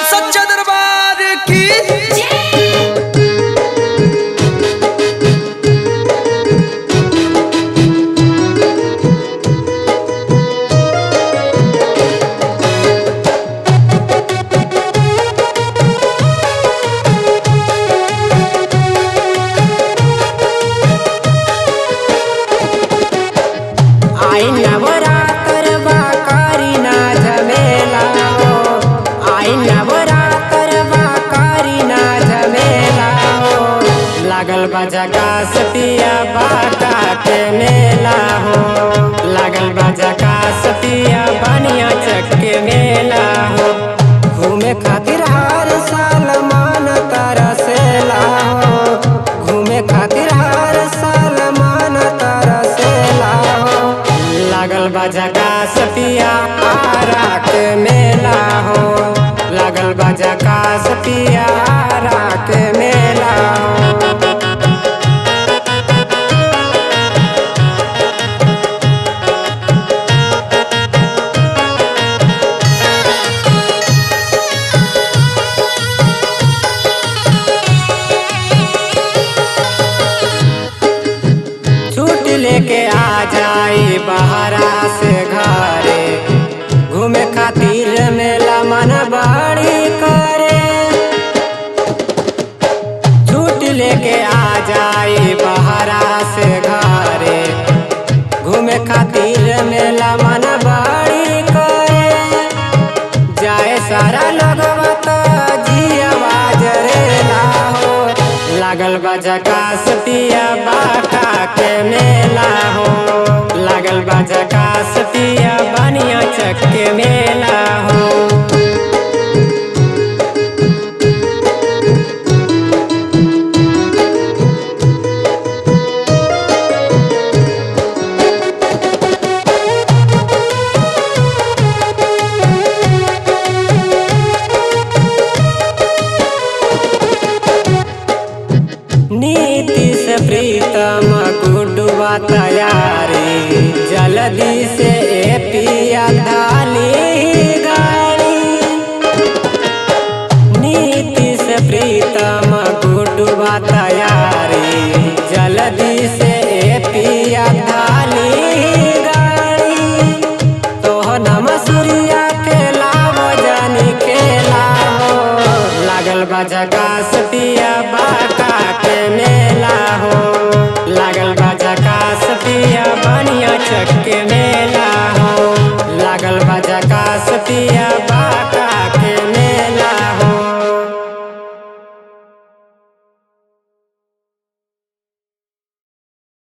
सच्चा दरबार की। आई नवरात्र बा करीना झमेला हो, आई नवरात्र बा करीना झमेला हो। लागल बा झकास पिया बाका के मेला हो, लागल बा झकास पिया बनिया चक के मेला हो। घूमे खातिर हर साल मन तरसेला हो, घूमे खातिर हर साल मन तरसेला हो। लागल बा झकास पिया आरा के मेला हो, लागल बा झकास पिया आरा के मेला हो। छुट्टी लेके आ जाई बहरा से घरे, घूमे खातिर मेला मन बड़ी करे। छुट्टी लेके आ जाई बहरा से घरे, घूमे खातिर मेला मन बड़ी करे। जाए सारा लोगवा तो जियवा जरेला हो, लागल बा झकास पिया बाका के मेला हो, लागल बा झकास पिया बनिया चक के मेला हो। नीति से प्रीतम गुडुआ तैयारी, जल्दी से ए पिया धाली गाड़ी। नीति से प्रीतम गुडुआ तैयारी, जल्दी से ए पिया धाली गाड़ी। तोह नम सूर्या के लाभ जानी खेला हो, लागल बा झकास